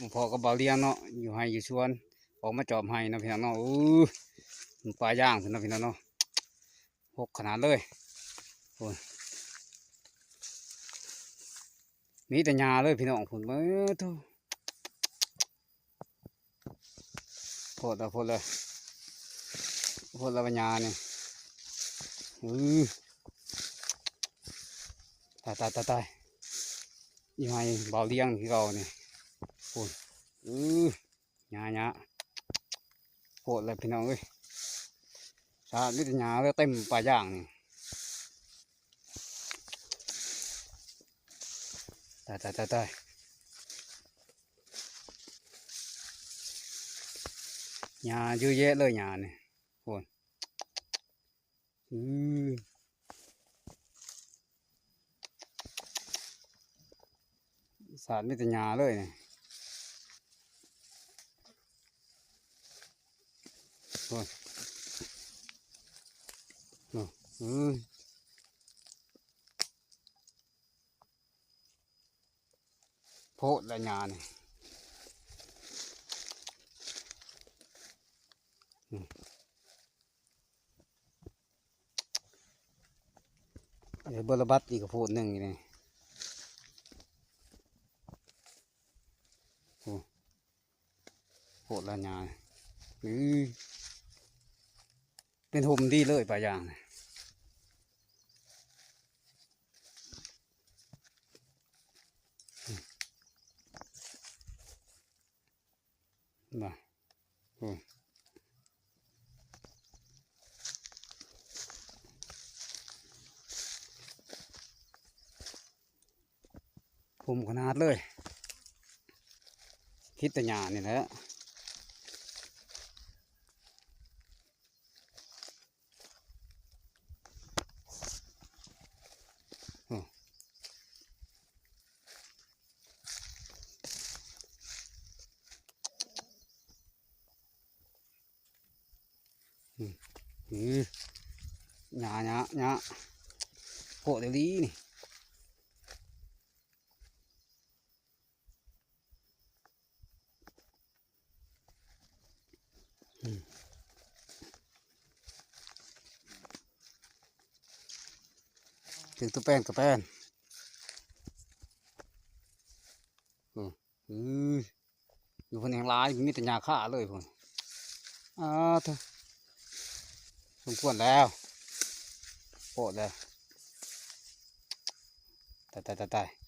ມາພໍ້ກັບບ່າວລຽງເນາະ ຢູ່ໄຮ່ຢູ່ສວນ ອອກມາຈອບໄຮ່ເນາະພີ່ນ້ອງເນາະ. ໂອ້ ປ່າຢາງພຸ້ນເນາະພີ່ນ້ອງເນາະ ຮົກຂະໜາດເລີຍ. ໂອ້ຍ ມີແຕ່ຫຍ້າເລີຍພີ່ນ້ອງພຸ້ນ. ເອີ ໂທ້ ໂພດແລ້ວ ໂພດແລ້ວ ໂພດແລ້ວຫຍ້ານີ້. ອື ຕາຍ ຕາຍ ຕາຍ ຕາຍ ອີ່ໄຮ່ບ່າວລຽງຄືເກົ່ານີ້. ໂອ້ຍ ອື ຫຍ້າ ຫຍ້າ ໂພດແລ້ວພີ່ນ້ອງເອີຍ ສາດມີແຕ່ຫຍ້າເລີຍ ເຕັມປ່າຢາງນີ້. ຕາຍ ຕາຍ ຕາຍ ຕາຍ ຫຍ້າເຍອະແຍະເລີຍ ຫຍ້ານີ້ ໂອ້ຍ. ອື ສາດມີແຕ່ຫຍ້າເລີຍນີ້. ໂອ້ຍ ໂອ້ຍ ອື ໂພດແລ້ວຫຍ້ານີ້. ອື ອັນນີ້ເບິດລະບັດ ອີກກະໂພດໜຶ່ງນີ້. ໂອ້ ໂພດລະຫຍ້າ ອື ເປັນຮົ່ມດີເລີຍປ່າຢາງ. ນະ ໂອ້ ຮົ່ມຂະໜາດເລີຍ ຄິດແຕ່ຫຍ້ານີ້ແຫຼະ. ໂອ້ ອື ຫຍ້າ ຫຍ້າ ຫຍ້າ ໂພດອີ່ຫຼີນີ້. ອື ຖືກຕົວແປ້ນ ຕົວແປ້ນ. ອື ອື ຢູ່ພຸ້ນແຮ່ງຫຼາຍ ມີແຕ່ຫຍ້າຄາເລີຍພຸ້ນ. ອາ ໂທ້ ສົມຄວນແລ້ວ ໂພດແລ້ວ ຕາຍ ຕາຍ ຕາຍ ຕາຍ.